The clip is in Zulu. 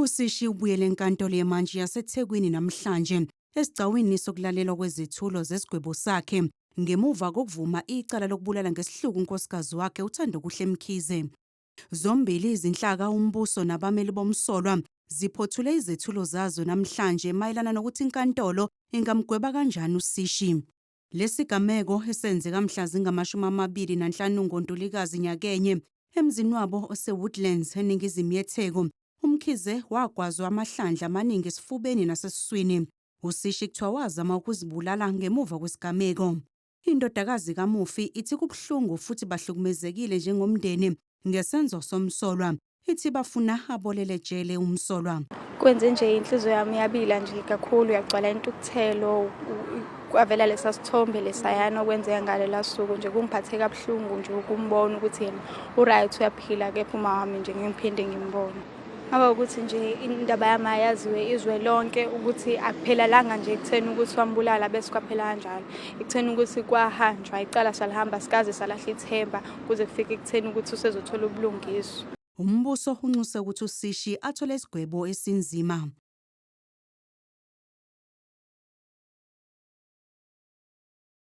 USishi ubuyele enkantolo yemantshi yaseThekwini namhlanje esigcawini sokulalelwa kwezethulo zesigwebo sakhe ngemuva kokuvuma icala lokubulala ngesihluku unkosikazi wakhe uThandokuhle Mkhize. Zombili izinhlaka umbuso nabameli bomsolwa ziphothule izethulo zazo namhlanje mayelana nokuthi inkantolo ingamgweba kanjani uSishi. Lesigameko esenzeka mhla zingama-25 ngoNtulikazi nyakenye emzini wabo oseWoodlands eningizimu yeTheku, uMkhize wagwazwa amahlandla amaningi esifubeni nasesiswini. USishi kuthiwa wazama ukuzibulala ngemuva kwesigameko. Indodakazi kamufi ithi kubuhlungu futhi bahlukumezekile njengomndeni ngesenzo somsolwa. Ithi bafuna abolele ejele umsolwa. Kwenze nje inhliziyo yami yabila nje kakhulu, yagcwala intukuthelo, kwavela lesa sithombe lesayana okwenzeka ngalela suku nje kungiphathe kabuhlungu nje ukumbona ukuthi yena u-right uyaphila kepha uma wami nje ngiphinde ngimbone. Ngaba ukuthi nje indaba yami ayaziwe izwe lonke ukuthi akuphelalanga nje ekutheni ukuthi wambulala bese kwaphela kanjalo. Ekutheni ukuthi kwahanjwa icala salihamba sikaze salahla ithemba kuze kufike ekutheni ukuthi usezothola ubulungiswa. Umbuso unxuse ukuthi uSishi athole isigwebo esinzima.